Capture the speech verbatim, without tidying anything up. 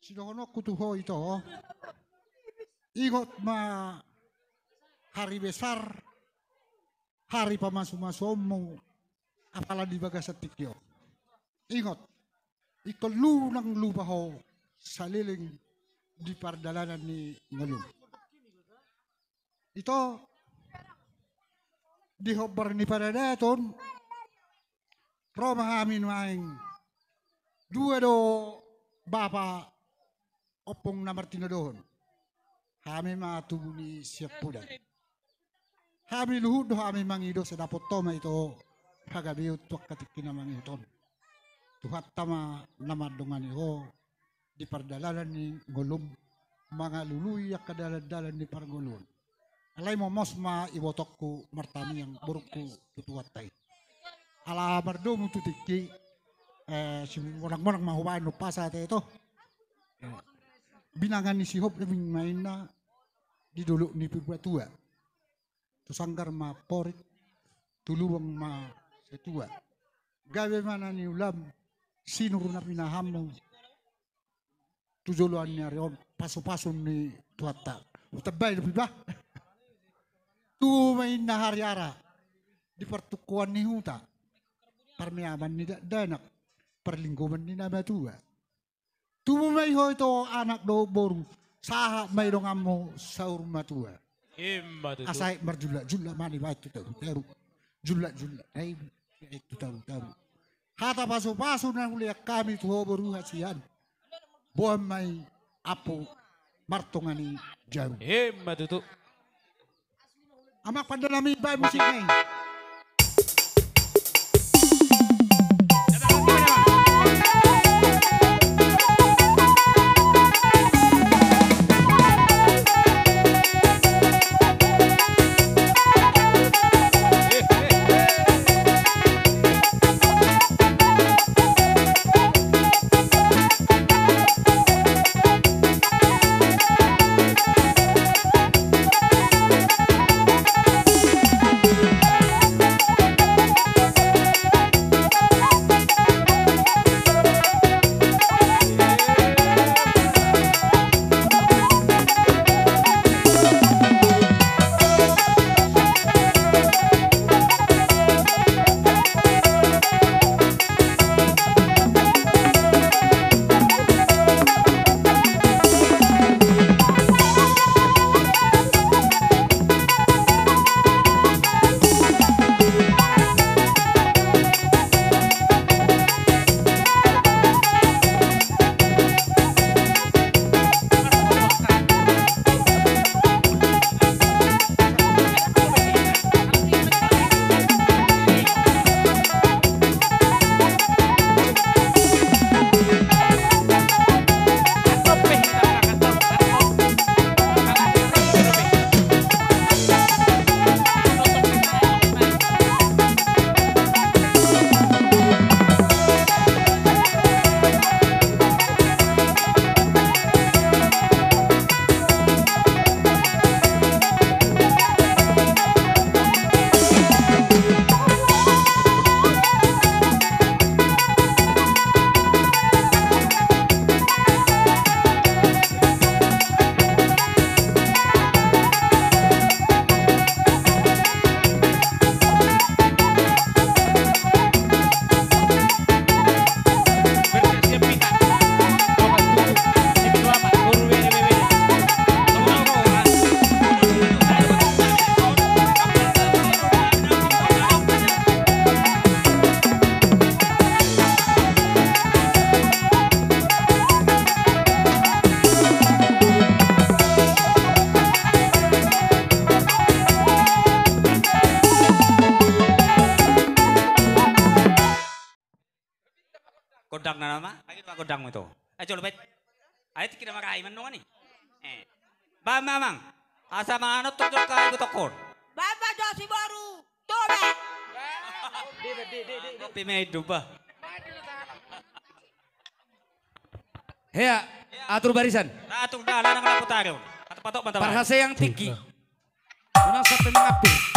Sidohononku tu ho ito, ingot ma hari besar, hari pamasumasuonmu, apala di bagasan tingki on. Ingot, ingkon unang lupa ho saleleng di pardalanan ni ngolum. Ito, di hombar ni paradaton, ro ma hami nuaeng, dua do bapa ompung na martinodohon. Hami ma tubu ni siampudan. Hami luhut do hami mangido, sai dapot ho ma ito hagabeon tu angka tingki na mangihut on. Tuhanta ma na mandongani ho di pardalanan ni ngolum, mangalului angka dalandalan ni parngoluon. Alai momos ma ibotongku martangiang borungku tu Tuhanta i. Ala mardomu tu tingki, eh, simonangmonang ma hubaen umpasa ate ito. Eh, binanga ni Sihobing ma inna di dolok ni Purbatua. Tu sanggar ma amporik, tu lubang ma satua. Gabe ma na niulam, sinur na pinahanmu tu joloan ni ari on, pasupasu ni Tuhanta. Hutambai dope bah. Tubu ma inna hariara di partungkoan ni huta, parmeaman ni dakdanak, parlinggoman ni na matua. Tubu ma i ho ito anak dohot boru, sahat ma i donganmu saur matua. Ima tutu. Asa aek marjullakjullak ma nibaen tu tarutaru, jullakjullak na i tu tarutaru. Hata pasupasu na hulean hami tu ho boru hasian, boan ma i ampu martonga ni jabu. Ima tutu. Amang, pandalami baen musik na i. Gondang nama, lagi dua gondang itu. Eh, jolo bet. Ayo, kita makai mendungan nih. Eh. Bam, Mamang. Asa manonton jok kai gotokon. Bam, Bam, jok si boru. Tobe. Kopi medu, bah. Hea, atur barisan. Atur dah, lanang lapu tarung. Atau patok mata. Parhase yang tinggi. Unang sampe mangapir.